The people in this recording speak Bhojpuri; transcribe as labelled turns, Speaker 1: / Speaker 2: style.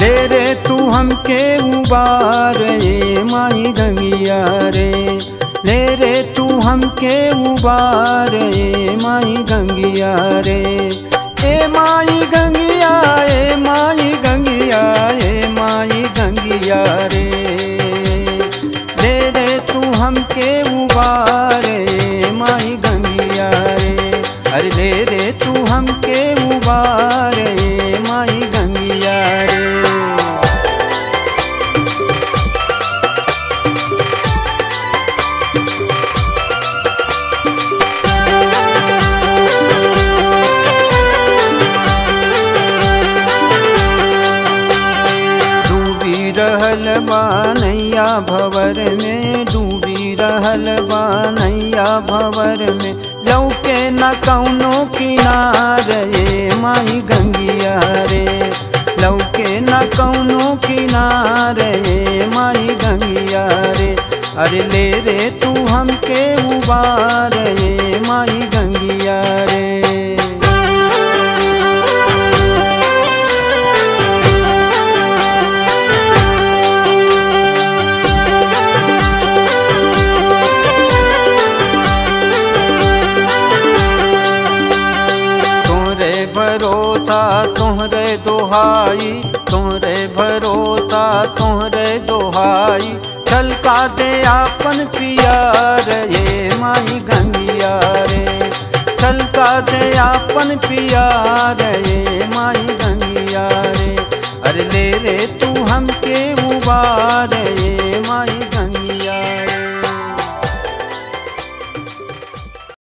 Speaker 1: ले रे तू हमके उबार ए माई गंगिया रे, ले रे तू हमके उबार ए माई गंगिया रे। ए माई गंगिया, ए माई गंगिया, ए माई गंगिया रे, ले रे तू हमके उबार ए माई गंगिया रे। अरे ले रे तू हमके उबार ए माई गंगिया रे। रहल बा नैया भवर में, डूबी रहल बा नैया भवर में, लौके न कौनो किनार ए माई गंगिया रे, लौके न कौनो किनार ए माई गंगिया रे। अरे ले रे तू हमके उबार ए माई गंगिया रे। भरोसा तोहरे दोहाई, तोहरे भरोसा तोहरे दोहाई, छलका दे आपन पियार ए माई गंगिया रे, छलका दे आपन पियार ए माई गंगिया रे। अरे ले रे तू हमके उबार ए